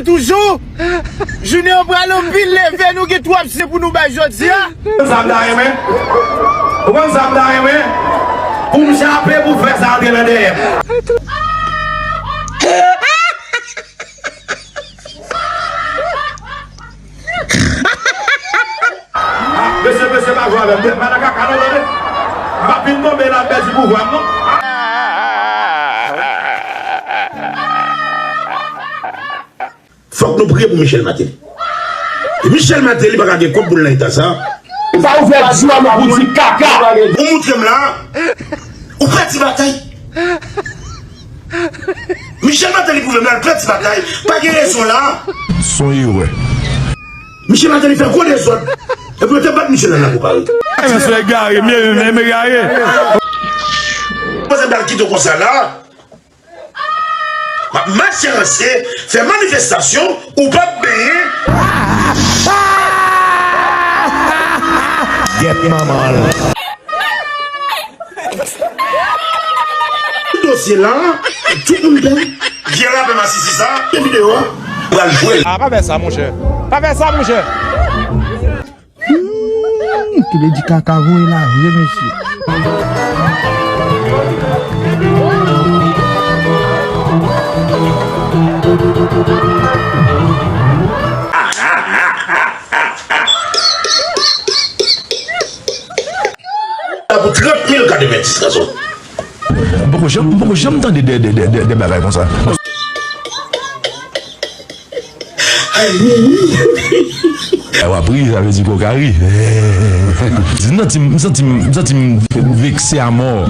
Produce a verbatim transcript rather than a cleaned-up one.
Toujou, jounen an pral anpil leve, nou gen twòp se pou nou bay jodi a. Ou konn sa m ta renmen? Ou konn sa m ta renmen? Pou m chape pou fè sa antre nan dèyè m. Ah, mesye, mesye, pa jwe avè m. Pa nan kaka non, tande. M ap fin tonbe la, m pèdi pouvwa m non. Fòk nou priye pou Michel Martelly. Michel Martelly pa ka gen kòb pou l nan eta sa. Sa ou fè di a, nou pou di kaka. Ou moutre m la. Ou pèdi batay. Michel Martelly pwouve m la, l pèdi batay. Pa gen rezon la. Son erè. Michel Martelly fè gwo dezòd. Epi yo te bat Michel la nan kou pare. Mesye egare, m ye, m egare. Poze m al kite w konsa la. M ap mache ranse, fè manifestasyon, ou p ap benyen. Gèt manman l. Dosye la, tout moun pè. Vye rapè masisi sa, videyo a, pral jwe l. Ah, pa fè sa, monchè. Pa fè sa, monchè. Hmm, ki vle di kaka voye la vre, mesye. La pou trant mil katrevenndis la sot. M poko janm, m poko janm tande de, de, de, de, de bagay konsa. Lè w ap ri, sa vle di ke w ka ri. M santi m, m santi m, m santi m vekse amò.